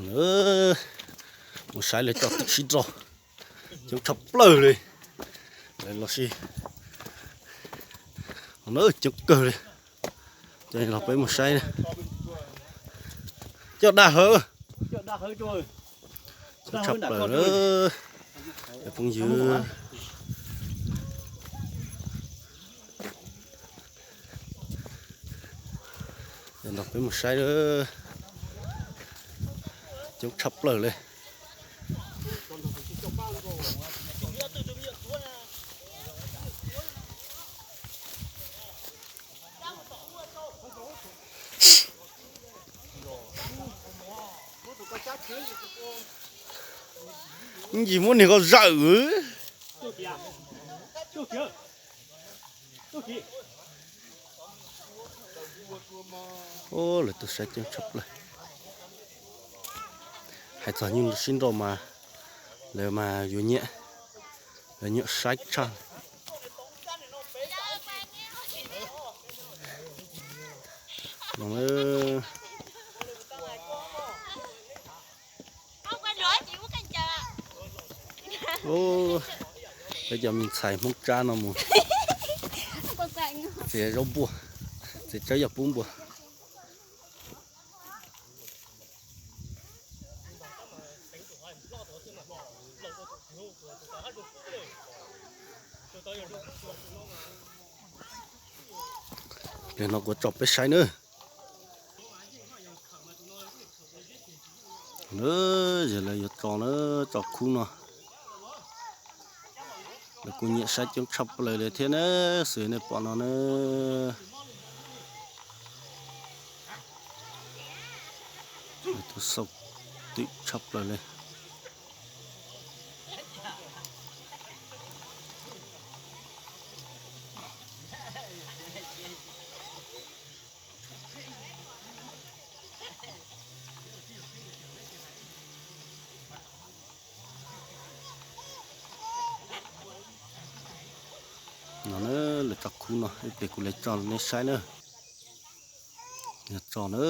Mus saib lawv cov twm sib nraus, coob tshaj plaws li. Lawv los sis, o, coob kawg li. Cov no peb mus saib na. Coj dag hawv, coob tshaj plaws. Phooj ywg, no peb mus saib, coob tshaj plaws li. Ntsis muab niag ko zawm. Lawv tuaj saib coob tshaj plaws. Hais txog nyuj sib nraus mas lawv mas yuav nyiam, lawv nyiam saib tshaj. Peb cov me ntxhais Hmoob Tsab no mus txiav zaub npuas, txiav tsawb yog pub npua. Pliag no kuv tso peb saib nawb. Yog lawv yuav tso na, tso khub no. Lawv kuj nyiam saib coob tshaj plaws li thiab na, xws nej pom no na. Lawv tuaj xauj twm tshaj plaws li. No na, lawv tso khub no, ib pliag kuv li tso nej saib na. Yog tso na.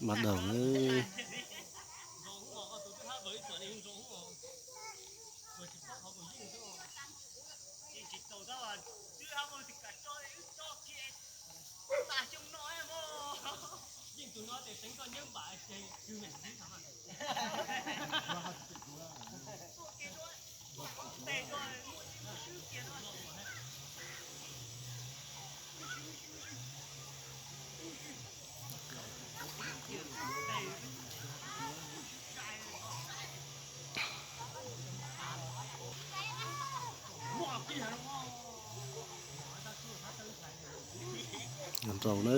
Bắt đầu nữa. Nrau na.